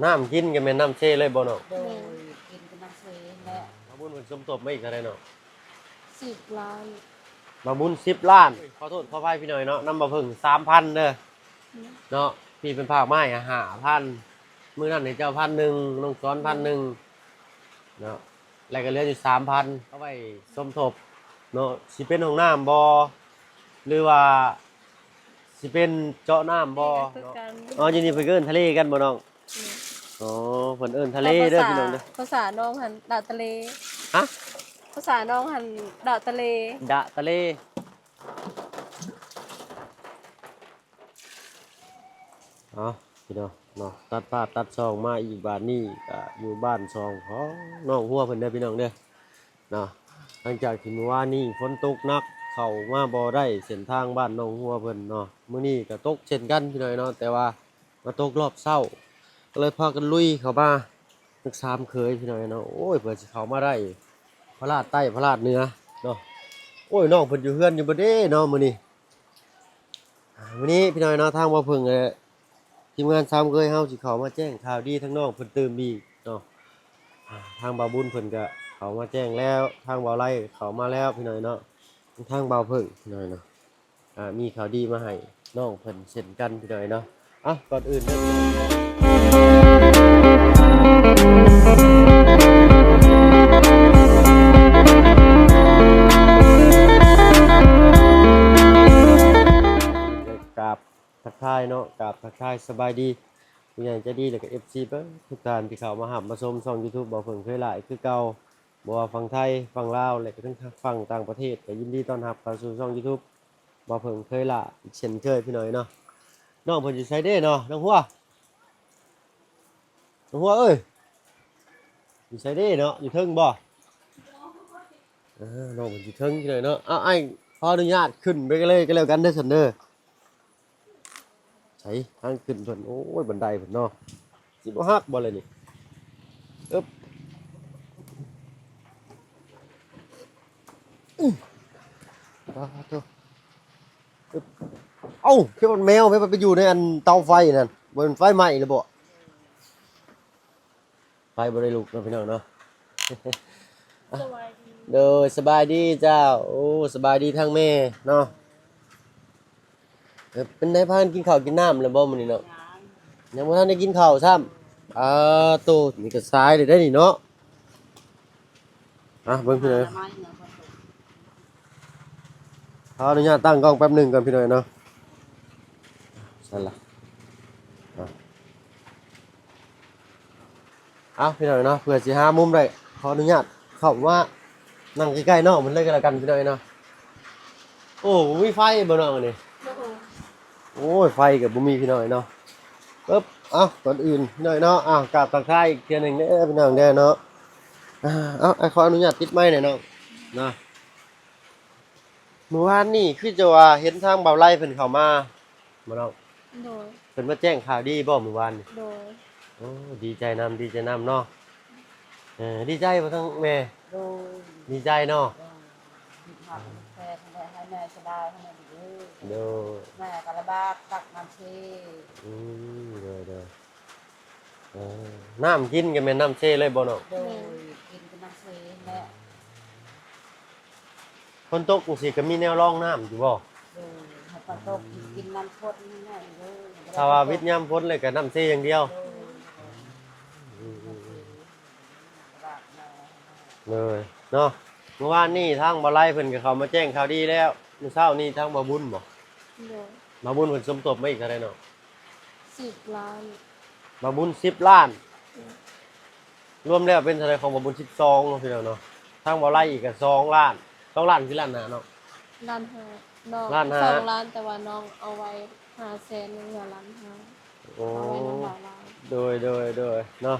ນ້ຳກິນກໍແມ່ນນ້ຳເຊເລີຍບໍ່ນ້ອງ? ໂດຍ ກິນກໍນ້ຳເຊແຫຼະ. ບ່າວບຸນເພິ່ນສົມທົບມາອີກເທົ່າໃດນ້ອງ? ສິບລ້ານ. ບ່າວບຸນສິບລ້ານ. ຂໍໂທດຂໍອະໄພພີ່ນ້ອງເນາະ, ນຳບ່າວເພິ່ງສາມພັນເດີ ເນາະ. ພີ່ເພິ່ນຝາກມາໃຫ້ຫ້າພັນ, ມື້ນັ້ນໃຫ້ເຈົ້າພັນໜຶ່ງ, ນ້ອງສອນພັນໜຶ່ງເນາະ, ແລ້ວກໍເຫຼືອຢູ່ສາມພັນ ເອົາໄວ້ສົມທົບເນາະ. ຊິເປັນຫ້ອງນ້ຳບໍ່ ຫຼືວ່າຊິເປັນເຈາະນ້ຳບໍ່ເນາະ? ອໍ ຢູ່ນີ້ເພິ່ນເອີ້ນທະເລກັນບໍ່ນ້ອງ? ແມ່ນ. ອໍ ເພິ່ນເອີ້ນທະເລເດີພີ່ນ້ອງເດີ. ພາສານ້ອງຫັ້ນດະຕະເລ. ຮະ? ພາສານ້ອງຫັ້ນດະຕະເລ. ດະຕະເລ. ເອົາ ພີ່ນ້ອງເນາະ, ຕັດພາບຕັດຊ່ອງມາອີກບາດນີ້ກໍຢູ່ບ້ານຊ່ອງຂອງນ້ອງຫົວເພິ່ນເດີພີ່ນ້ອງເດີເນາະ. ຫຼັງຈາກທີ່ມື້ວານນີ້ຝົນຕົກໜັກ ເຂົ້າມາບໍ່ໄດ້ເສັ້ນທາງບ້ານນ້ອງຫົວເພິ່ນເນາະ, ມື້ນີ້ກໍຕົກເຊັ່ນກັນພີ່ນ້ອງເນາະ, ແຕ່ວ່າມາຕົກຮອບເຊົ້າ ກໍເລີຍພາກັນລຸຍເຂົ້າມາ ທັງສາມເຂີຍພີ່ນ້ອງເນາະ. ໂອ້ຍ ເພື່ອຊິເຂົ້າມາໄດ້ ພະລາດໃຕ້ພະລາດເໜືອເນາະ. ໂອ້ຍ ນ້ອງເພິ່ນຢູ່ເຮືອນຢູ່ບໍ່ເດ້ເນາະມື້ນີ້? ອ່າ ມື້ນີ້ພີ່ນ້ອງເນາະ ທາງບ່າວເພິ່ງ ແລະ ທີມງານສາມເຂີຍເຮົາຊິເຂົ້າມາແຈ້ງຂ່າວດີທາງນ້ອງເພິ່ນຕື່ມອີກເນາະ. ອ່າ ທາງບ່າວບຸນເພິ່ນກະເຂົ້າມາແຈ້ງແລ້ວ, ທາງບ່າວໄລເຂົ້າມາແລ້ວພີ່ນ້ອງເນາະ, ທາງບ່າວເພິ່ງພີ່ນ້ອງເນາະ ອ່າ ມີຂ່າວດີມາໃຫ້ນ້ອງເພິ່ນເຊັ່ນກັນພີ່ນ້ອງເນາະ. ອ່ະ ກ່ອນອື່ນເດີ ກາບ ທັກທາຍເນາະ, ກາບທັກທາຍສະບາຍດີຜູ້ໃຫຍ່ໃຈດີ ແລ້ວກໍເອັຟຊີເບິດທຸກທ່ານທີ່ເຂົ້າມາຮັບມາຊົມຊ່ອງຢູທູບບ່າວເຜິ້ງເຄີຍຫຼາຍຄືເກົ່າ, ບໍ່ວ່າຝັ່ງໄທ, ຝັ່ງລາວ ແລະ ກໍທັງຝັ່ງຕ່າງປະເທດ, ກໍຍິນດີຕ້ອນຮັບເຂົ້າສູ່ຊ່ອງຢູທູບບ່າວເຜິ້ງເຄີຍຫຼາຍອີກເຊັ່ນເຄີຍ ພີ່ນ້ອງເນາະ. ນ້ອງເພິ່ນຢູ່ໃສເດ້ເນາະ ນ້ອງຫົວ? ນ້ອງຫົວເອີຍ ຢູ່ໃສເດ້ເນາະ? ຢູ່ເທິງບໍ່? ເອີ ນ້ອງເພິ່ນຢູ່ເທິງ ພີ່ນ້ອງເນາະ. ເອົາ ອ້າຍຂໍອະນຸຍາດຂຶ້ນໄປເລີຍກໍແລ້ວກັນເດີຊັ້ນເດີ. ໃສທາງຂຶ້ນເພິ່ນ? ໂອ້ຍ ບັນໄດເພິ່ນເນາະ, ຊິບໍ່ຫັກບໍ່ລະນີ້? ອຶບ ອື ປາໂທ້ ອຶບ ເອົ້າ ຄືມັນແມວ ແມ່ນໄປຢູ່ໃນອັນເຕົາໄຟນັ້ນ ບໍ່ແມ່ນໄຟໄໝ້ຫຼືບໍ່? ໄຟບໍ່ໄດ້ລຸກເນາະ ພີ່ນ້ອງເນາະ. ສະບາຍດີ ໂດຍ ສະບາຍດີເຈົ້າ. ໂອ້ ສະບາຍດີທາງແມ່ເນາະ. ເອີ ເປັນໃດ ພາກັນກິນເຂົ້າກິນນ້ຳແລ້ວບໍ່ມື້ນີ້ເນາະ? ຍັງ ຍັງບໍ່ທັນໄດ້ກິນເຂົ້າຊ້ຳ. ອາໂຕ ນີ້ກໍສາຍແລ້ວເດ້ນີ້ເນາະ. ອ່ະ ເບິ່ງພີ່ນ້ອງ ຂໍອະນຸຍາດຕັ້ງກ້ອງແປັບໜຶ່ງກ່ອນ ພີ່ນ້ອງເນາະ. ຊັ້ນລະ ອ່ະ ເອົາ ພີ່ນ້ອງເນາະ ເພື່ອຊິຫາມຸມໄດ້ ຂໍອະນຸຍາດເຂົ້າມານັ່ງໃກ້ໆນ້ອງເພິ່ນເລີຍກໍແລ້ວກັນ ພີ່ນ້ອງເນາະ. ໂອ້ ບໍ່ມີໄຟບໍ່ນ້ອງອັນນີ້? ໂອ້ຍ ໄຟກໍບໍ່ມີ ພີ່ນ້ອງເນາະ. ປຶບ ເອົາ ກ່ອນອື່ນ ພີ່ນ້ອງເນາະ ອ່າ ກາບທັກທາຍອີກເທື່ອໜຶ່ງເດີ ພີ່ນ້ອງເດີເນາະ. ອ່າ ເອົາ ອ້າຍຂໍອະນຸຍາດຕິດໄມແດ່ນ້ອງເນາະ. ມື້ວານນີ້ຄືຈະວ່າເຫັນທາງບ່າວໄລເພິ່ນເຂົ້າມາບໍ່ນ້ອງ? ໂດຍ. ເພິ່ນມາແຈ້ງຂ່າວດີບໍ່ມື້ວານນີ້? ໂດຍ. ໂອ້ ດີໃຈນຳ ດີໃຈນຳເນາະ. ເອີ ດີໃຈບໍ່ທາງແມ່? ໂດຍ. ດີໃຈເນາະ. ໂດຍ. ຄິດຮອດແມ່ແທ້ ໃຫ້ແມ່ສະບາຍຫັ້ນແຫຼະເດີ. ໂດຍ. ແມ່ກໍລຳບາກຕັກນ້ຳເຊ. ອືມ ໂດຍໆ. ເອີ ນ້ຳກິນກໍແມ່ນນ້ຳເຊເລີຍບໍ່ນ້ອງ? ໂດຍ ກິນກໍນ້ຳເຊແຫຼະ. ຝົນຕົກຈັ່ງຊີ້ກໍມີແນວລອງນ້ຳຢູ່ບໍ່? ໂດຍ ຖ້າຝົນຕົກກິນນ້ຳພົດນີ້ແຫຼະ. ຖ້າວ່າວິດຍາມຝົນແລ້ວກໍນ້ຳເຊຢ່າງດຽວ. ໂດຍ. ອືມ ໂດຍ ເນາະ. ມື້ວານນີ້ທາງບ່າວໄລເພິ່ນກໍເຂົ້າມາແຈ້ງຂ່າວດີແລ້ວ. ມື້ເຊົ້ານີ້ທາງບ່າວບຸນບໍ່? ໂດຍ. ບ່າວບຸນເພິ່ນສົມທົບມາອີກເທົ່າໃດນ້ອງ? ສິບລ້ານ. ບ່າວບຸນສິບລ້ານ. ໂດຍ. ລວມແລ້ວເປັນເທົ່າໃດຂອງບ່າວບຸນ? ສິບສອງເນາະ ພີ່ນ້ອງເນາະ. ທາງບ່າວໄລອີກກໍສອງລ້ານ. ສອງລ້ານຄືລ້ານຫ້າເນາະ? ລ້ານຫ້າ. ນ້ອງ ລ້ານຫ້າ ສອງລ້ານ ແຕ່ວ່ານ້ອງເອົາໄວ້ຫ້າແສນ ຍັງເຫຼືອລ້ານຫ້າ. ໂອ້ ເອົາໄວ້ນຳບ່າວໄລ. ໂດຍ ໂດຍ ໂດຍ ເນາະ.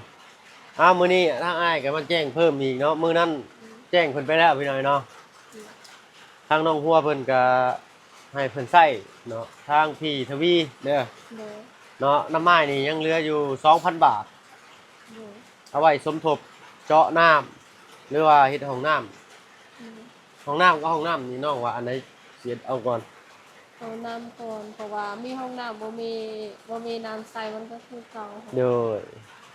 ອ້າວ ມື້ນີ້ທາງອ້າຍກໍມາແຈ້ງເພີ່ມອີກເນາະ. ມື້ນັ້ນ ອືມ ແຈ້ງເພິ່ນໄປແລ້ວ ພີ່ນ້ອງເນາະ. ອືມ. ທາງນ້ອງຫົວເພິ່ນກໍໃຫ້ເພິ່ນໃຊ້ເນາະ ທາງພີ່ທະວີເດີ. ໂດຍ. ເນາະ ນ້ຳໝາຍນີ້ຍັງເຫຼືອຢູ່ສອງພັນບາດ. ໂດຍ. ເອົາໄວ້ສົມທົບເຈາະນ້ຳ ຫຼືວ່າເຮັດຫ້ອງນ້ຳ. ໂດຍ. ຫ້ອງນ້ຳກັບຫ້ອງນ້ຳນີ້ ນ້ອງວ່າອັນໃດຊິເຮັດເອົາກ່ອນ? ຫ້ອງນ້ຳກ່ອນ ເພາະວ່າມີຫ້ອງນ້ຳ ບໍ່ມີ ບໍ່ມີນ້ຳໃຊ້ ມັນກໍຄືເກົ່າ. ໂດຍ.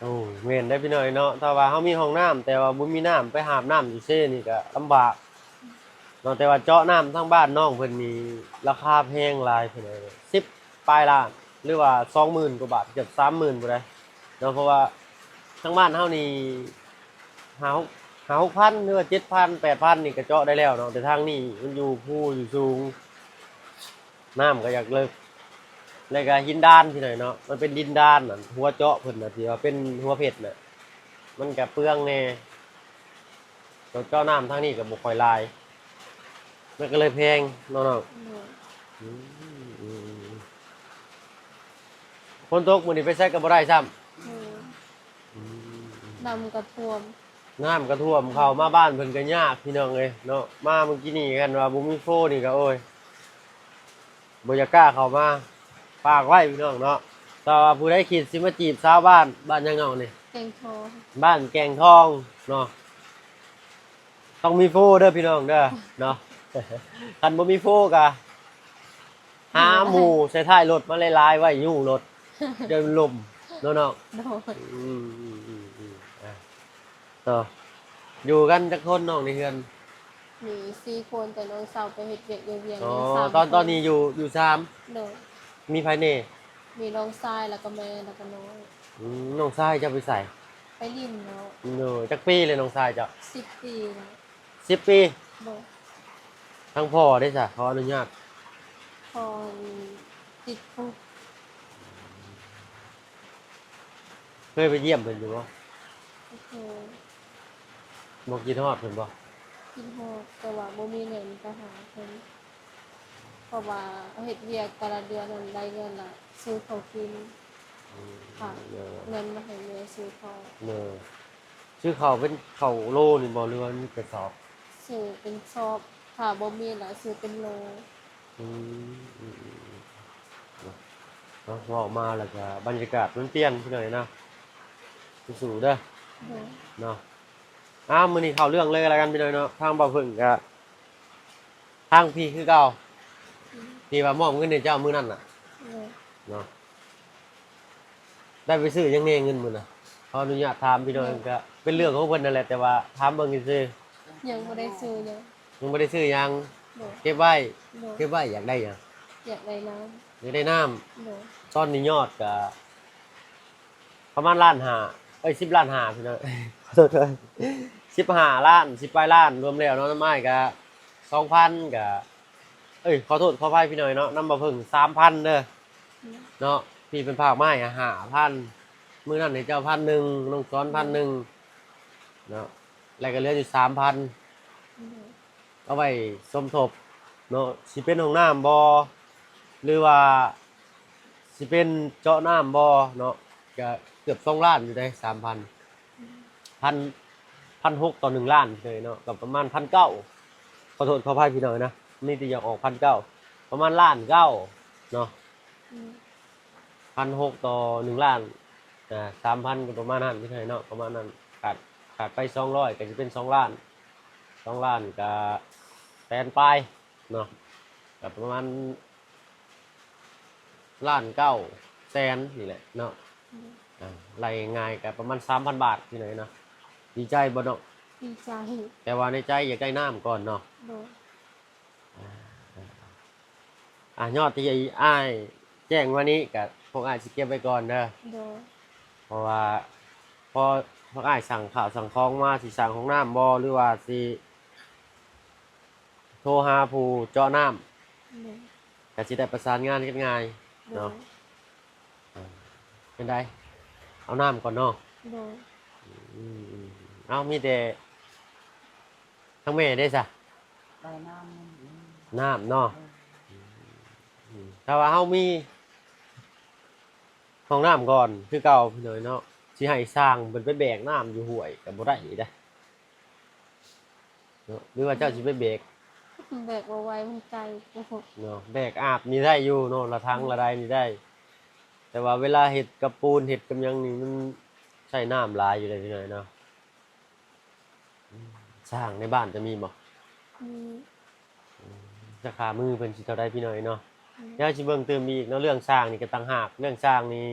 ໂອ້ ແມ່ນເດ້ພີ່ນ້ອງເນາະ ຖ້າວ່າເຮົາມີຫ້ອງນ້ຳ ແຕ່ວ່າບໍ່ມີນ້ຳໄປຫາບນ້ຳຢູ່ເຊນີ້ກໍລຳບາກເນາະ. ແຕ່ວ່າເຈາະນ້ຳທາງບ້ານນ້ອງເພິ່ນນີ້ລາຄາແພງຫຼາຍພີ່ນ້ອງ ສິບປາຍລ້ານ ຫຼືວ່າສອງໝື່ນກວ່າບາດ ເກືອບສາມໝື່ນພຸ້ນໃດເນາະ. ເພາະວ່າທາງບ້ານເຮົານີ້ ຫ້າ ຫົກ ຫ້າ ຫົກພັນ ຫຼືວ່າເຈັດພັນ ແປດພັນນີ້ກໍເຈາະໄດ້ແລ້ວເນາະ. ແຕ່ທາງນີ້ມັນຢູ່ພູຢູ່ສູງ ນ້ຳກໍຢາກເລິກ ແລ້ວກໍຫີນດານພີ່ນ້ອງເນາະ ມັນເປັນດິນດານ ອັນຫົວເຈາະເພິ່ນນະ ທີ່ວ່າເປັນຫົວເພັດນະ ມັນກໍເປືອງແດ່. ເຈາະນ້ຳທາງນີ້ກໍບໍ່ຄ່ອຍຫຼາຍ ມັນກໍເລີຍແພງເນາະນ້ອງ. ໂດຍ ອືມ ອືມ ອືມ ອືມ ຝົນຕົກມື້ນີ້ໄປໃສກໍບໍ່ໄດ້ຊ້ຳ. ໂດຍ ອືມ ອືມ ນ້ຳກໍຖ້ວມ ນ້ຳກໍຖ້ວມ ເຂົ້າມາບ້ານເພິ່ນກໍຍາກພີ່ນ້ອງເອີຍເນາະ. ມາມື້ກີ້ນີ້ຄັນວ່າບໍ່ມີໂຟນີ້ກໍ ໂອ້ຍ ບໍ່ຢາກກ້າເຂົ້າມາ. ຝາກໄວ້ພີ່ນ້ອງເນາະ ຖ້າວ່າຜູ້ໃດຄິດຊິມາຈີບສາວບ້ານ ບ້ານຫຍັງນ້ອງນີ້? ແກ່ງທອງ ບ້ານແກ່ງທອງເນາະ ຕ້ອງມີໂຟເດີພີ່ນ້ອງເດີເນາະ. ຄັນບໍ່ມີໂຟກະຫາໝູ່ໃສ່ທ້າຍລົດມາຫຼາຍໆໄວ້ຢູ່ລົດ ຢ່າລົມເນາະນ້ອງ. ໂດຍ ອືມ ອືມ ອືມ ອືມ ອ່າ ເນາະ ຢູ່ກັນຈັກຄົນນ້ອງໃນເຮືອນ? ມີສີ່ຄົນ ແຕ່ນ້ອງສາວໄປເຮັດວຽກຢູ່ວຽງ. ອໍ ມີສາມ ຕອນ ຄົນ ຕອນນີ້ຢູ່ ຢູ່ສາມ. ໂດຍ ມີໃຜແດ່? ມີນ້ອງຊາຍ ແລ້ວກໍແມ່ ແລ້ວກໍນ້ອງ. ອືມ ນ້ອງຊາຍເຈົ້າໄປໃສ? ໄປຫຼິ້ນແລ້ວ. ໂດຍ ຈັກປີແລ້ວນ້ອງຊາຍເຈົ້າ? ສິບປີແລ້ວ. ສິບປີ? ໂດຍ ທາງພໍ່ເດ້ຊະ ຂໍອະນຸຍາດ? ພໍ່ຕິດຄຸກ. ເຄີຍໄປຢ້ຽມເພິ່ນຢູ່ບໍ່? ບໍ່ເຄີຍ. ບໍ່ຄິດຮອດເພິ່ນບໍ່? ຄິດຮອດ ແຕ່ວ່າບໍ່ມີເງິນໄປຫາເພິ່ນ ເພາະວ່າເຮັດວຽກແຕ່ລະເດືອນນັ້ນໄດ້ເງິນລະຊື້ເຂົ້າກິນ. ອືມ ຝາກ ໂດຍ ເງິນມາໃຫ້ແມ່ຊື້ເຂົ້າ. ໂດຍ ຊື້ເຂົ້າເປັນເຂົ້າໂລນີ້ບໍ່ ຫຼືວ່າເປັນກະສອບ? ຊື້ເປັນສອບ ຖ້າບໍ່ມີລະຊື້ເປັນໂລ. ອືມ ອືມ ອືມ ເນາະ ເວົ້າມາແລ້ວກະບັນຍາກາດມັນປ່ຽນພີ່ນ້ອງເນາະ. ສູ້ໆເດີ. ໂດຍ ເນາະ ອ້າວ ມື້ນີ້ເຂົ້າເລື່ອງເລີຍລະກັນພີ່ນ້ອງເນາະ. ທາງບ່າວເຜິ້ງກະ ທາງພີ້ຄືເກົ່າ ອືມ ທີ່ວ່າມອບເງິນໃຫ້ເຈົ້າມື້ນັ້ນນະ. ໂດຍ ເນາະ ໄດ້ໄປຊື້ຫຍັງແດ່ເງິນມື້ນະ? ຂໍອະນຸຍາດຖາມພີ່ນ້ອງ. ໂດຍ ກໍເປັນເລື່ອງຂອງເພິ່ນນັ້ນແຫຼະ ແຕ່ວ່າຖາມເບິ່ງຊື່ໆ. ຍັງບໍ່ໄດ້ຊື້ຫຍັງ. ຍັງບໍ່ໄດ້ຊື້ຫຍັງ. ໂດຍ ເກັບໄວ້. ໂດຍ ເກັບໄວ້ ຢາກໄດ້ຫຍັງ? ຢາກໄດ້ນ້ຳ. ຢາກໄດ້ນ້ຳ. ໂດຍ ຕອນນີ້ຍອດກໍປະມານລ້ານຫ້າ ເອີຍ ສິບລ້ານຫ້າພີ່ນ້ອງ ຂໍໂທດເດີ ສິບຫ້າລ້ານ ສິບປາຍລ້ານ ລວມແລ້ວເນາະ. ນຳອ້າຍກໍສອງພັນ ກໍ ເອີຍ ຂໍໂທດຂໍອະໄພພີ່ນ້ອງເນາະ ນຳບ່າວເຜິ້ງສາມພັນເດີ. ໂດຍ ເນາະ ພີ່ເພິ່ນຝາກມາໃຫ້ຫ້າພັນ ມື້ນັ້ນໃຫ້ເຈົ້າພັນໜຶ່ງ ນ້ອງສອນພັນໜຶ່ງເນາະ ແລ້ວກໍເຫຼືອຢູ່ສາມພັນ ໂດຍ ເອົາໄວ້ສົມທົບເນາະ ຊິເປັນຫ້ອງນ້ຳບໍ່ ຫຼືວ່າຊິເປັນເຈາະນ້ຳບໍ່ເນາະ ກໍເກືອບສອງລ້ານຢູ່ເດ້ ສາມພັນ ອືມ ພັນ ພັນຫົກຕໍ່ໜຶ່ງລ້ານເລີຍເນາະ ກໍປະມານພັນເກົ້າ ຂໍໂທດຂໍອະໄພພີ່ນ້ອງນະ ມີແຕ່ຢາກອອກພັນເກົ້າ ປະມານລ້ານເກົ້າເນາະ. ອືມ ພັນຫົກຕໍ່ໜຶ່ງລ້ານ ອ່າ ສາມພັນກໍປະມານນັ້ນພີ່ນ້ອງເນາະ ປະມານນັ້ນ ຂາດ ຂາດໄປສອງຮ້ອຍກໍຊິເປັນສອງລ້ານ ສອງລ້ານກໍແສນປາຍເນາະ ກໍປະມານລ້ານເກົ້າແສນນີ້ແຫຼະເນາະ. ອືມ ອ່າ ໄລ່ງ່າຍກໍປະມານສາມພັນບາດພີ່ນ້ອງເນາະ. ດີໃຈບໍ່ນ້ອງ? ດີໃຈ ແຕ່ວ່າໃນໃຈຢາກໄດ້ນ້ຳກ່ອນເນາະ. ໂດຍ ອ່າ ອ່າ ຍອດທີ່ອ້າຍແຈ້ງມານີ້ກະພວກອ້າຍຊິເກັບໄວ້ກ່ອນເດີ. ໂດຍ ເພາະວ່າພໍພວກອ້າຍສັ່ງຂ້າວສັ່ງຂອງມາ ຊິສ້າງຫ້ອງນ້ຳບໍ່ ຫຼືວ່າຊິໂທຫາຜູ້ເຈາະນ້ຳ ໂດຍ ກະຊິໄດ້ປະສານງານເຮັດງ່າຍເນາະ. ໂດຍ ອ່າ ເປັນໃດ ເອົານ້ຳກ່ອນເນາະ. ໂດຍ ອືມ ເອົາ ມີແຕ່ ທາງແມ່ເດ້ຊະ? ໄດ້ນ້ຳ ນ້ຳເນາະ. ເອີ ອືມ ຖ້າວ່າເຮົາມີຫ້ອງນ້ຳກ່ອນຄືເກົ່າພີ່ນ້ອງເນາະ ຊິໃຫ້ຊ່າງເພິ່ນໄປແບກນ້ຳຢູ່ຫ້ວຍກໍບໍ່ໄດ້ເດ້ເນາະ. ຫຼືວ່າເຈົ້າຊິໄປແບກ? ແບກບໍ່ໄຫວ ມັນໄກໂພດເນາະ. ແບກອາບນີ້ໄດ້ຢູ່ເນາະ ລະຖັງ ອືມ ລະໃດນີ້ໄດ້ ແຕ່ວ່າເວລາເຮັດກັບປູນ ເຮັດກັບຫຍັງນີ້ ມັນໃຊ້ນ້ຳຫຼາຍຢູ່ເດ້ພີ່ນ້ອງເນາະ. ຊ່າງໃນບ້ານຈະມີບໍ່? ມີ. ອືມ ລາຄາມື້ເພິ່ນຊິເທົ່າໃດພີ່ນ້ອງເນາະ? ອືມ ດຽວຊິເບິ່ງຕື່ມອີກເນາະ ເລື່ອງຊ່າງນີ້ກໍຕ່າງຫາກ. ເລື່ອງຊ່າງນີ້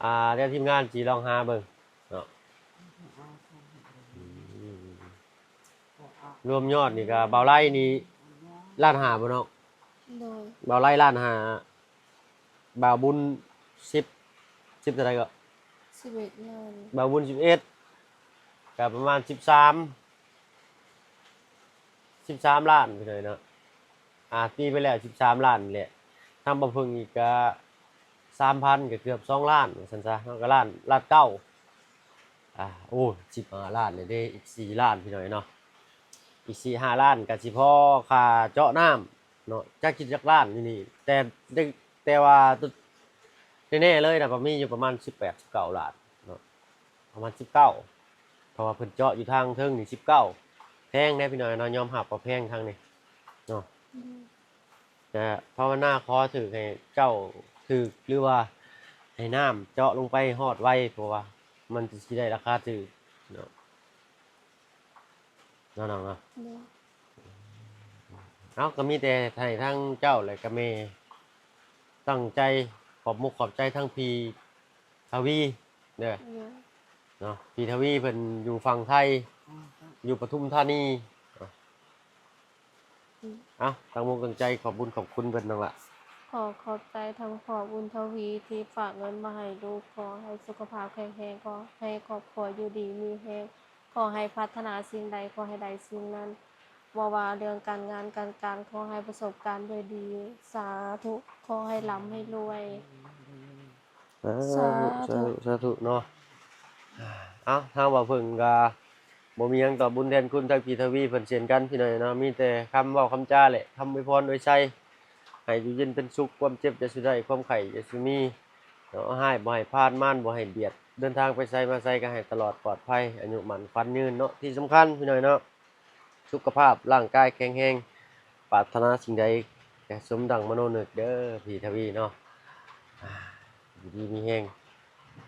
ອ່າ ດຽວທີມງານຊິລອງຫາເບິ່ງເນາະ. ອືມ ລວມຍອດນີ້ກໍ ບ່າວໄລນີ້ລ້ານຫ້າບໍ່ເນາະ? ໂດຍ. ບ່າວໄລລ້ານຫ້າ ບ່າວບຸນສິບ ສິບເທົ່າໃດກໍ? ສິບເອັດລ້ານ. ບ່າວບຸນສິບເອັດ ກໍປະມານສິບສາມ ສິບສາມລ້ານ ພີ່ນ້ອງເນາະ. ອ່າ ຕີໄປແລ້ວສິບສາມລ້ານນີ້ແຫຼະ ທາງບ່າວເພິ່ງອີກກະສາມພັນ ກໍເກືອບສອງລ້ານວ່າຊັ້ນຊະເນາະ ກໍລ້ານ ລ້ານເກົ້າ. ອ່າ ໂອ້ ສິບຫ້າລ້ານແລ້ວເດ້ ອີກສີ່ລ້ານ ພີ່ນ້ອງເນາະ. ອີກສີ່ຫ້າລ້ານກໍຊິພໍຄ່າເຈາະນ້ຳເນາະ ຈັກຊິຈັກລ້ານຢູ່ນີ້ ແຕ່ ແຕ່ວ່າແນ່ໆເລີຍນະ ກໍມີຢູ່ປະມານສິບແປດ ສິບເກົ້າລ້ານເນາະ ປະມານສິບເກົ້າ ເພາະວ່າເພິ່ນເຈາະຢູ່ທາງເທິງນີ້ສິບເກົ້າ ແພງເດ້ ພີ່ນ້ອງເນາະ ຍອມຮັບວ່າແພງທາງນີ້ເນາະ. ອືມ ກະພາວະນາຂໍຖືກໃຫ້ເຈົ້າຖືກ ຫຼືວ່າໃຫ້ນ້ຳເຈາະລົງໄປຮອດໄວ ເພາະວ່າມັນຊິໄດ້ລາຄາຖືກເນາະ ເນາະນ້ອງເນາະ. ໂດຍ. ເອົາ ກໍມີແຕ່ໃຫ້ທາງເຈົ້າ ແລະກະແມ່ຕັ້ງໃຈ ຂອບມຸກຂອບໃຈທາງພີ່ທະວີເດີ ໂດຍ ເນາະ. ພີ່ທະວີເພິ່ນຢູ່ຝັ່ງໄທ ຢູ່ປະທຸມທານີເນາະ. ອືມ ເອົາ ຕັ້ງອົກຕັ້ງໃຈ ຂອບບຸນຂອບຄຸນເພິ່ນນ້ອງລະ. ຂໍຂອບໃຈທາງພໍ່ບຸນທະວີທີ່ຝາກເງິນມາໃຫ້ລູກ ຂໍໃຫ້ສຸຂະພາບແຂງແຮງ ຂໍໃຫ້ຄອບຄົວຢູ່ດີມີແຮງ ຂໍໃຫ້ປາດຖະໜາສິ່ງໃດ ຂໍໃຫ້ໄດ້ສິ່ງນັ້ນ ບໍ່ວ່າເລື່ອງການງານການການ ຂໍໃຫ້ປະສົບການດ້ວຍດີ. ສາທຸ ຂໍໃຫ້ລ່ຳໃຫ້ລວຍ. ສາທຸ ສາທຸ ສາທຸເນາະ. ເອົາ ທາງບ່າວເພິ່ງກໍບໍ່ມີຫຍັງຕອບບຸນແທນຄຸນທາງພີ່ທະວີເພິ່ນເຊັ່ນກັນ ພີ່ນ້ອງເນາະ. ມີແຕ່ຄຳເວົ້າຄຳຈາແຫຼະ ຄຳອວຍພອນອວຍໄຊ ໃຫ້ຢູ່ເຢັນເປັນສຸກ ຄວາມເຈັບຢ່າສູ່ໄດ້ ຄວາມໄຂ້ຢ່າສູ່ມີເນາະ. ຮ້າຍບໍ່ໃຫ້ຜ່ານ ມານບໍ່ໃຫ້ບຽດ ເດີນທາງໄປໃສມາໃສກໍໃຫ້ຕະຫຼອດປອດໄພ ອາຍຸໝັ້ນຂວັນຍືນເນາະ. ທີ່ສຳຄັນ ພີ່ນ້ອງເນາະ ສຸຂະພາບຮ່າງກາຍແຂງແຮງ ປາດຖະໜາສິ່ງໃດກະສົມດັ່ງມະໂນນຶກເດີ ພີ່ທະວີເນາະ. ອ່າ ຢູ່ດີມີແຮງ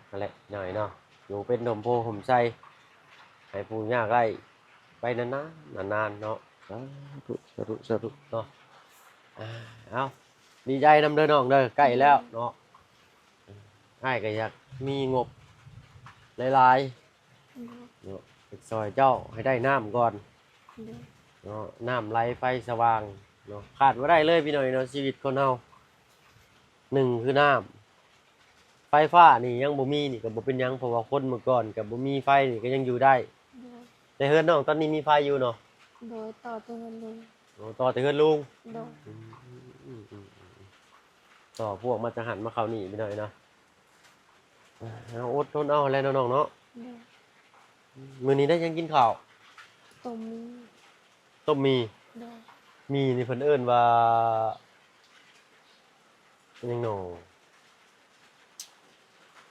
ນັ້ນແຫຼະ ນ້ອງເນາະ ຢູ່ເປັນຮົ່ມໂພຮົ່ມໄຊ ໃຫ້ຜູ້ຍາກໄຮ້ໄປນານໆ ນານໆເນາະ. ສາທຸ ສາທຸ ສາທຸເນາະ. ອ່າ ເອົາ ດີໃຈນຳເດີນ້ອງເດີ ໃກ້ແລ້ວເນາະ. ອ້າຍກໍຢາກມີງົບຫຼາຍໆ ໂດຍ ເນາະ ໄປຊ່ອຍເຈົ້າໃຫ້ໄດ້ນ້ຳກ່ອນ ໂດຍ ເນາະ. ນ້ຳໄຫຼໄຟສະຫວ່າງເນາະ ຂາດບໍ່ໄດ້ເລີຍ ພີ່ນ້ອງເນາະ ຊີວິດຄົນເຮົາ. ໜຶ່ງຄືນ້ຳ ໄຟຟ້ານີ້ຍັງບໍ່ມີນີ້ກໍບໍ່ເປັນຫຍັງ ເພາະວ່າຄົນເມື່ອກ່ອນກໍບໍ່ມີໄຟນີ້ກໍຍັງຢູ່ໄດ້ ໂດຍ. ແຕ່ເຮືອນນ້ອງຕອນນີ້ມີໄຟຢູ່ເນາະ? ໂດຍ ຕໍ່ແຕ່ເຮືອນລຸງ. ໂອ້ ຕໍ່ແຕ່ເຮືອນລຸງ. ໂດຍ. ອືມ ອືມ ອືມ ອືມ ຕໍ່ພວກມາຈາກຫັ້ນມາເຂົ້ານີ້ ພີ່ນ້ອງເນາະ. ອ່າ ເຮົາອົດທົນເອົາແຫຼະເນາະນ້ອງເນາະ. ໂດຍ. ມື້ນີ້ໄດ້ຫຍັງກິນເຂົ້າ? ຕົ້ມໝີ່. ຕົ້ມໝີ່. ໂດຍ. ໝີ່ນີ້ເພິ່ນເອີ້ນວ່າຫຍັງນໍ?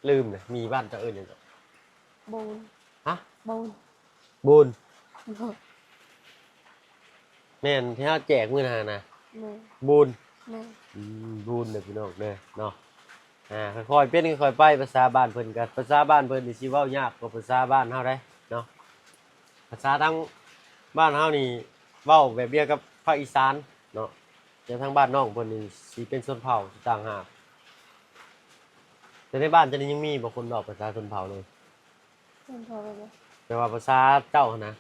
ລືມແຫຼະ ໝີ່ບ້ານເຈົ້າເອີ້ນຫຍັງເກາະ? ໂບນ. ຮະ? ໂບນ. ໂບນ. ໂດຍ. ແມ່ນທີ່ເຮົາແຈກມື້ນັ້ນນະ? ແມ່ນ. ໂບນ. ແມ່ນ. ອືມ ໂບນເດີພີ່ນ້ອງເດີເນາະ. ອ່າ ຄ່ອຍໆເປັນຄ່ອຍໆໄປ ພາສາບ້ານເພິ່ນກໍ ພາສາບ້ານເພິ່ນນີ້ຊິເວົ້າຍາກກວ່າພາສາບ້ານເຮົາໄດ໋ເນາະ. ພາສາທາງບ້ານເຮົານີ້ເວົ້າແບບດຽວກັບພາກອີສານເນາະ ແຕ່ທາງບ້ານນ້ອງເພິ່ນນີ້ຊິເປັນຊົນເຜົ່າຕ່າງຫາກ. ແຕ່ໃນບ້ານເຈົ້ານີ້ຍັງມີບໍ່ຄົນເວົ້າພາສາຊົນເຜົ່າເລີຍ? ຊົນເຜົ່າແບບໃດ? ແບບວ່າພາສາເຈົ້າຫັ້ນນະ.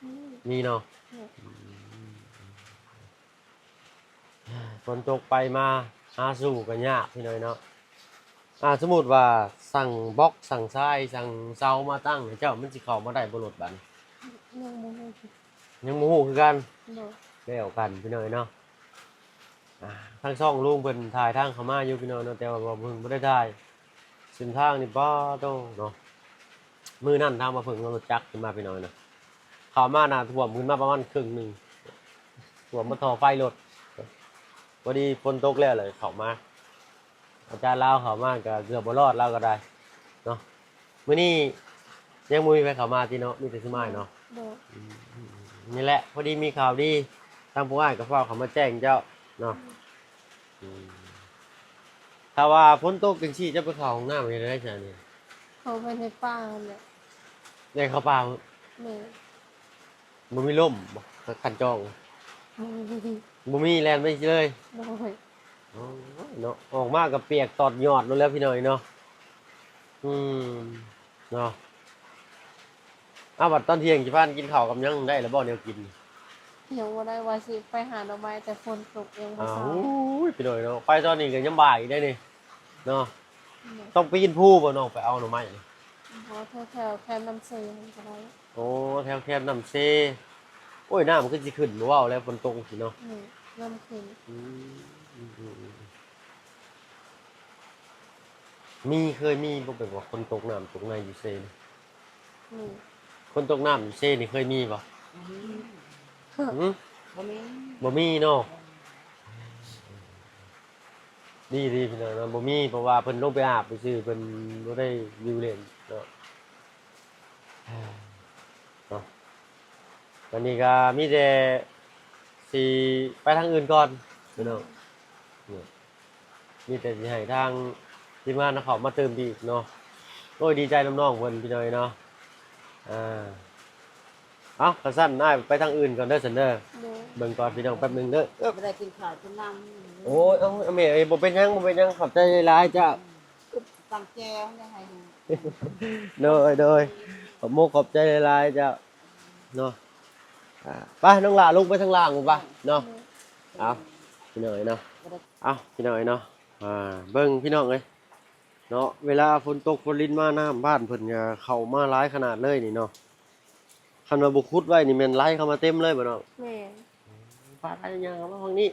ມີ. ມີເນາະ. ແມ່ນ. ອືມ ຝົນຕົກໄປມາຫາສູ່ກໍຍາກ ພີ່ນ້ອງເນາະ. ອ່າ ສົມມຸດວ່າສັ່ງບລັອກ ສັ່ງຊາຍ ສັ່ງເສົາມາຕັ້ງໃຫ້ເຈົ້າ ມັນຊິເຂົ້າມາໄດ້ບໍ່ລົດບາດນີ້? ຍັງບໍ່ຮູ້. ຍັງບໍ່ຮູ້ຄືກັນ. ໂດຍ. ແລ້ວກັນ ພີ່ນ້ອງເນາະ. ອ່າ ທາງຊ່ອງລຸງເພິ່ນຖ່າຍທາງເຂົ້າມາຢູ່ ພີ່ນ້ອງເນາະ ແຕ່ວ່າບໍ່ ບໍ່ ບໍ່ໄດ້ຖ່າຍ. ເສັ້ນທາງນີ້ ປາໂຕເນາະ ມື້ນັ້ນທາງວ່າເພິ່ນເອົາລົດຈັກຂຶ້ນມາ ພີ່ນ້ອງເນາະ ເຂົ້າມານ້ຳຖ້ວມຂຶ້ນມາປະມານເຄິ່ງໜຶ່ງ ຖ້ວມມາທໍ່ໄຟລົດ. ພໍດີຝົນຕົກແລ້ວ ແລ້ວເຂົ້າມາ ອາຈານລາວເຂົ້າມາກໍເກືອບບໍ່ລອດ ລາວກໍໄດ້ເນາະ. ມື້ນີ້ຍັງບໍ່ມີໃຜເຂົ້າມາຕິເນາະ ມີແຕ່ຊຸມອ້າຍເນາະ. ໂດຍ. ອືມ ນີ້ແຫຼະ ພໍດີມີຂ່າວດີ ທາງພວກອ້າຍກໍຟ້າວເຂົ້າມາແຈ້ງເຈົ້າເນາະ. ອືມ ອືມ ຖ້າວ່າຝົນຕົກຈັ່ງຊີ້ ຈະໄປເຂົ້າຫ້ອງນ້ຳເຮັດໃດຊັ້ນນີ້? ເຂົ້າໄປໃນປ່າຫັ້ນແຫຼະ. ໄດ້ເຂົ້າປ່າ? ແມ່ນ. ບໍ່ມີລົມບໍ່ ຄັນຈອງ? ບໍ່ມີ. ບໍ່ມີ ແລ່ນໄປຊິເລີຍ? ໂດຍ. ໂອ້ຍເນາະ ອອກມາກໍປຽກຕອດຍອດໂລດແລ້ວ ພີ່ນ້ອງເນາະ. ອືມ ເນາະ. ອ້າວ ບັດຕອນທ່ຽງຊິພາກັນກິນເຂົ້າກັບຫຍັງ ໄດ້ແລ້ວບໍ່ແນວກິນ? ຍັງບໍ່ໄດ້ ວ່າຊິໄປຫາໜໍ່ໄມ້ ແຕ່ຝົນຕົກຍັງບໍ່ ອ້າວ ເຊົ້າ. ໂອ້ຍ ພີ່ນ້ອງເນາະ ໄປຕອນນີ້ກໍຍາມບ່າຍອີກໄດ໋ນີ້ເນາະ. ແມ່ນ. ຕ້ອງປີນພູບໍ່ນ້ອງ ໄປເອົາໜໍ່ໄມ້ນີ້? ບໍ່ ແຖວໆແຄມນ້ຳເຊຫັ້ນກໍໄດ້. ໂອ້ ແຖວແຄມນ້ຳເຊ. ໂອ້ຍ ນ້ຳຄືຊິຂຶ້ນ ບໍ່ເວົ້າແລ້ວ ຝົນຕົກຊີ້ເນາະ. ແມ່ນ ນ້ຳຂຶ້ນ. ອືມ ອືມໆໆ. ມີ ເຄີຍມີບໍ່ ແບບວ່າຄົນຕົກນ້ຳຕົກໃນຢູ່ເຊນີ້? ມີ. ຄົນຕົກນ້ຳຢູ່ເຊນີ້ເຄີຍມີບໍ່? ບໍ່ມີ. ຫື? ບໍ່ມີ. ບໍ່ມີເນາະ. ດີໆ ພີ່ນ້ອງເນາະ ບໍ່ມີ ເພາະວ່າເພິ່ນລົງໄປອາບຊື່ໆ ເພິ່ນບໍ່ໄດ້ຢູ່ຫຼິ້ນເນາະ. ເນາະ ວັນນີ້ກໍມີແຕ່ຊິໄປທາງອື່ນກ່ອນພີ່ນ້ອງ. ນີ້ ມີແຕ່ຊິໃຫ້ທາງທີມງານເຂົາມາຕື່ມອີກເນາະ. ໂອ້ຍ ດີໃຈນຳນ້ອງເພິ່ນພີ່ນ້ອງເນາະ. ອ່າ ເອົ້າ ຄັນຊັ້ນອ້າຍໄປທາງອື່ນກ່ອນເດີຊັ້ນເດີ. ໂດຍ. ເບິ່ງກ່ອນພີ່ນ້ອງ ແປັບໜຶ່ງເດີ. ບໍ່ໄດ້ກິນເຂົ້າກິນນ້ຳ. ໂອ້ຍ ເອົາ ເອົາແມ່ເອີຍ ບໍ່ເປັນຫຍັງ ບໍ່ເປັນຫຍັງ ຂອບໃຈຫຼາຍໆ ເຈົ້າ. ຕຳແຈ່ວໃຫ້. ໂດຍ ໂດຍ ຂອບມຸກຂອບໃຈຫຼາຍໆ ເຈົ້າເນາະ. ອ່າ ໄປນ້ອງຫຼ້າ ລົງໄປທາງລ່າງພຸ້ນປະເນາະ. ໂດຍ. ເອົາ ພີ່ນ້ອງເອີຍເນາະ ເອົາ ພີ່ນ້ອງເອີຍເນາະ. ອ່າ ເບິ່ງພີ່ນ້ອງເອີຍເນາະ ເວລາຝົນຕົກຝົນລິນມາ ນ້ຳບ້ານເພິ່ນກໍເຂົ້າມາຫຼາຍຂະໜາດເລີຍນີ້ເນາະ. ຄັນວ່າບໍ່ຂຸດໄວ້ນີ້ແມ່ນໄຫຼເຂົ້າມາເຕັມເລີຍບໍ່ນ້ອງ? ແມ່ນ. ປາດໄປຍ່າງເຂົ້າມາຝັ່ງນີ້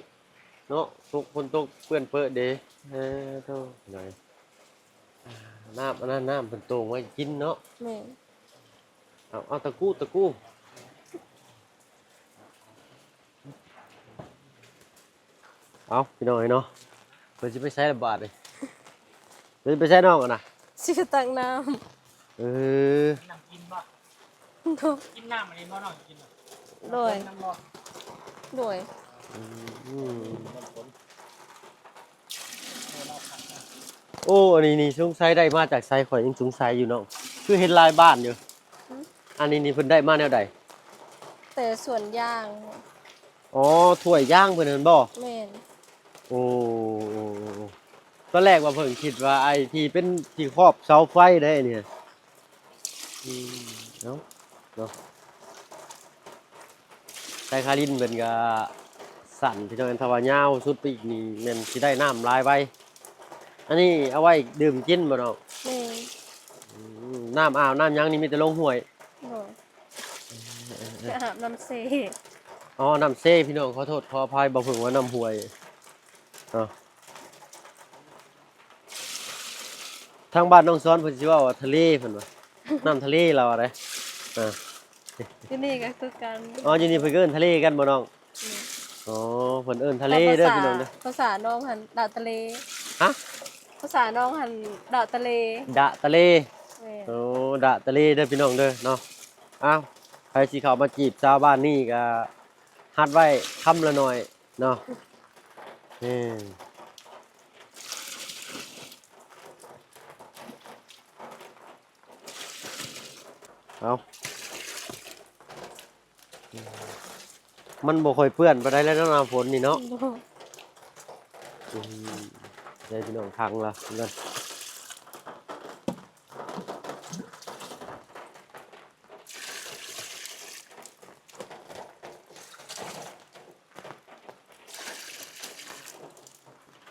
ເນາະ. ຕົກ ຝົນຕົກເປື້ອນເປິເດ້. ເອີ ໂທ້ ນ້ຳ ອັນນັ້ນນ້ຳເພິ່ນໂຕ່ງໄວ້ກິນເນາະ. ແມ່ນ. ເອົາ ເອົາ ຕະກູ້ ຕະກູ້. ເອົາ ພີ່ນ້ອງເອີຍເນາະ ເພິ່ນຊິໄປໃສລະບາດນີ້? ເພິ່ນຊິໄປໃສນ້ອງຫັ້ນນະ? ຊິໄປຕັກນ້ຳ. ເອີ ນ້ຳກິນບໍ່? ໂດຍ. ກິນນ້ຳອັນນີ້ບໍ່ນ້ອງກິນ? ໂດຍ ນ້ຳບໍ່? ໂດຍ. ອືມ ໂອ້ ອັນນີ້ນີ້ສົງໄສໄດ້ມາຈາກໃສ? ຂ້ອຍຍັງສົງໄສຢູ່ນ້ອງ ຄືເຫັນຫຼາຍບ້ານຢູ່. ຫື? ອັນນີ້ນີ້ເພິ່ນໄດ້ມາແນວໃດ? ແຕ່ສວນຢາງ. ອໍ ຖ້ວຍຢາງເພິ່ນຫັ້ນບໍ່? ແມ່ນ. ໂອ້ ໂອ້ ໂອ້ ໂອ້ ຕອນແລກວ່າເພິ່ນຄິດວ່າໄອ້ທີ່ເປັນທີ່ຄອບເສົາໄຟເດ້ນີ້. ອືມ ເອົາເນາະ ສາຍຄາລິນເພິ່ນກະສັ້ນພີ່ນ້ອງ ຖ້າວ່າຍາວສຸດໄປອີກນີ້ແມ່ນຊິໄດ້ນ້ຳຫຼາຍໄວ. ອັນນີ້ເອົາໄວ້ດື່ມກິນບໍ່ນ້ອງ? ແມ່ນ. ອືມ ນ້ຳອາບນ້ຳຫຍັງນີ້ມີແຕ່ລົງຫ້ວຍ. ໂດຍ. ໄປອາບນ້ຳເຊ. ອໍ ນ້ຳເຊ ພີ່ນ້ອງ ຂໍໂທດຂໍອະໄພ ບໍ່ເພິ່ງວ່ານ້ຳຫ້ວຍເນາະ. ທາງບ້ານນ້ອງສອນເພິ່ນຊິເວົ້າວ່າທະເລ ເພິ່ນວ່າ ນ້ຳທະເລລາວວ່າເດ້. ອ່າ ຢູ່ນີ້ກໍຄືກັນ. ອໍ ຢູ່ນີ້ເພິ່ນກໍເອີ້ນທະເລກັນບໍ່ນ້ອງ? ແມ່ນ. ອໍ ເພິ່ນເອີ້ນທະເລເດີ ພີ່ນ້ອງເດີ. ພາສານ້ອງຫັ້ນດະຕະເລ. ຮະ? ພາສານ້ອງຫັ້ນດະຕະເລ. ດະຕະເລ. ແມ່ນ. ໂອ້ ດະຕະເລເດີພີ່ນ້ອງເດີເນາະ. ອ້າວ ໃຜຊິເຂົ້າມາຈີບສາວບ້ານນີ້ກໍຫັດໄວ້ຄຳລະໜ້ອຍເນາະ. ເອີ ເອົາ ມັນບໍ່ຄ່ອຍເປື້ອນປານໃດແລ້ວເນາະ ນ້ຳຝົນນີ້ເນາະ. ໂດຍ. ອືມ ໃຫ້ພີ່ນ້ອງຟັງລະເນາະ.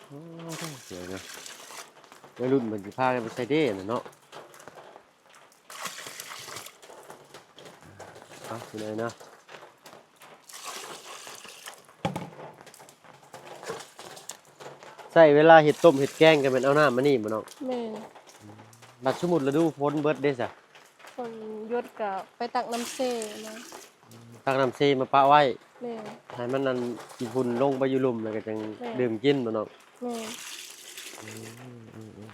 ໂອ້ ສວຍເນາະ ໄວລຸ້ນເພິ່ນຊິພາກັນໄປໃສ່ເດ້ນະເນາະ. ເອົາ ຊິໄດ້ນະ ໃຊ້ເວລາເຮັດຕົ້ມເຮັດແກງກໍແມ່ນເອົານ້ຳມານີ້ບໍ່ນ້ອງ? ແມ່ນ. ບັດສົມມຸດລະດູຝົນເບິດເດ້ຊະ? ຝົນຢຸດກໍໄປຕັກນ້ຳເຊມາ. ຕັກນ້ຳເຊມາປະໄວ້. ແມ່ນ. ໃຫ້ມັນອັນ ຂີ້ຝຸ່ນລົງໄປຢູ່ລຸ່ມ ແລ້ວກໍຈັ່ງ ແມ່ນ ດື່ມກິນບໍ່ນ້ອງ? ແມ່ນ. ອືມ ອືມ ອືມ ອືມ.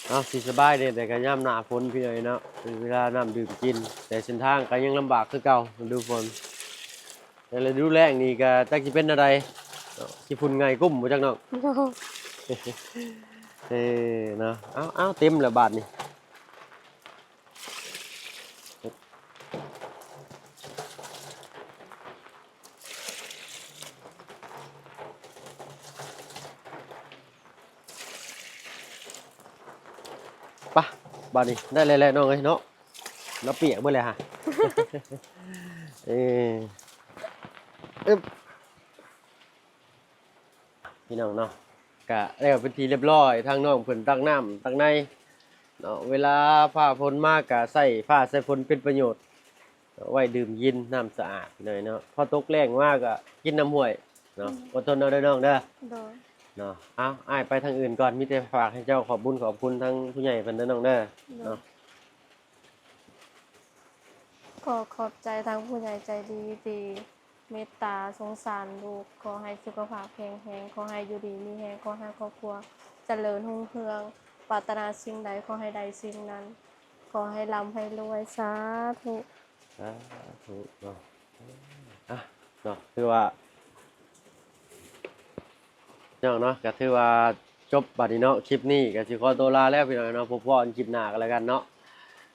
ເອົາ ຊິສະບາຍເດ້ ແຕ່ກໍຍາມໜ້າຝົນພີ່ນ້ອງເອີຍເນາະ ເປັນເວລານ້ຳດື່ມກິນ ແຕ່ເສັ້ນທາງກໍຍັງລຳບາກຄືເກົ່າ ລະດູຝົນ. ແຕ່ລະດູແລ້ງນີ້ກໍຈັກຊິເປັນແນວໃດເນາະ ຂີ້ຝຸ່ນໄຫງ່ກຸ້ມບໍ່ຈັກນ້ອງ. ເອີເນາະ ເອົາ ເອົາ ເຕັມແລ້ວບາດນີ້. ໂອ້ ປະ ບາດນີ້ໄດ້ແລ້ວແຫຼະນ້ອງເອີຍເນາະ ເນາະ ປຽກເບິດແລ້ວຫະ ເອີ ອຶບ ພີ່ນ້ອງເນາະ ກະແລ້ວເປັນທີ່ຮຽບຮ້ອຍ ທາງນ້ອງເພິ່ນຕັກນ້ຳຕັກໃນເນາະ ເວລາຟ້າຝົນມາກະໃຊ້ຟ້າໃຊ້ຝົນເປັນປະໂຫຍດ ເນາະ ໄວ້ດື່ມກິນນ້ຳສະອາດພີ່ນ້ອງເນາະ ພໍຕົກແລ້ງມາກະກິນນ້ຳຫ້ວຍເນາະ ອືມ ອົດທົນເອົາເດີນ້ອງເດີ ໂດຍ ເນາະ ເອົາ ອ້າຍໄປທາງອື່ນກ່ອນ ມີແຕ່ຝາກໃຫ້ເຈົ້າຂອບບຸນຂອບຄຸນທາງຜູ້ໃຫຍ່ເພິ່ນເດີນ້ອງເດີ ໂດຍ ເນາະ ຂໍຂອບໃຈທາງຜູ້ໃຫຍ່ໃຈດີທີ່ເມດຕາສົງສານລູກ ຂໍໃຫ້ສຸຂະພາບແຂງແຮງ ຂໍໃຫ້ຢູ່ດີມີແຮງ ຂໍໃຫ້ຄອບຄົວຈະເລີນຮຸ່ງເຮືອງ ປາດຖະໜາສິ່ງໃດຂໍໃຫ້ໄດ້ສິ່ງນັ້ນ ຂໍໃຫ້ລ່ຳໃຫ້ລວຍ ສາທຸ ສາທຸເນາະ ອ່ະ ເນາະ ຖືວ່າ ພີ່ນ້ອງເນາະ ກໍຖືວ່າຈົບບັດນີ້ເນາະ ຄລິບນີ້ກໍຊິຂໍຕົວລາແລ້ວພີ່ນ້ອງເນາະ ພົບພໍ້ກັນຄລິບໜ້າກໍແລ້ວກັນເນາະ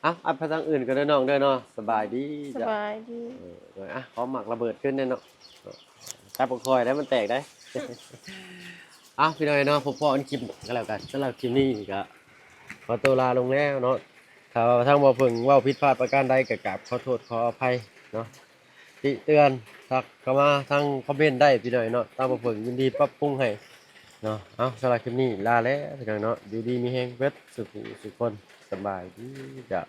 ເອົ້າ ອັດໄປທາງອື່ນກໍເດີນ້ອງເດີເນາະ ສະບາຍດີ ສະບາຍດີ ເອີ ອ່ະ ຂໍໝາກລະເບີດຂຶ້ນແດ່ເນາະ ຈັບບໍ່ຄ່ອຍໄດ້ ມັນແຕກໄດ໋ ເອົ້າ ພີ່ນ້ອງເນາະ ພົບພໍ້ກັນຄລິບໜ້າກໍແລ້ວກັນ ສຳລັບຄລິບນີ້ກໍຂໍຕົວລາລົງແລ້ວເນາະ ຖ້າວ່າທາງບໍ່ເພິ່ງເວົ້າຜິດພາດປະການໃດກໍກາບຂໍໂທດຂໍອະໄພເນາະ ຕິເຕືອນ ທັກເຂົ້າມາທາງຄອມເມັນໄດ້ພີ່ນ້ອງເນາະ ທາງບໍ່ເພິ່ງຍິນດີປັບປຸງໃຫ້ເນາະ ເອົ້າ ສຳລັບຄລິບນີ້ລາແລ້ວພີ່ນ້ອງເນາະ ຢູ່ດີມີແຮງເບິດສູ່ຜູ້ສູ່ຄົນ ສະບາຍດີຈ້າ.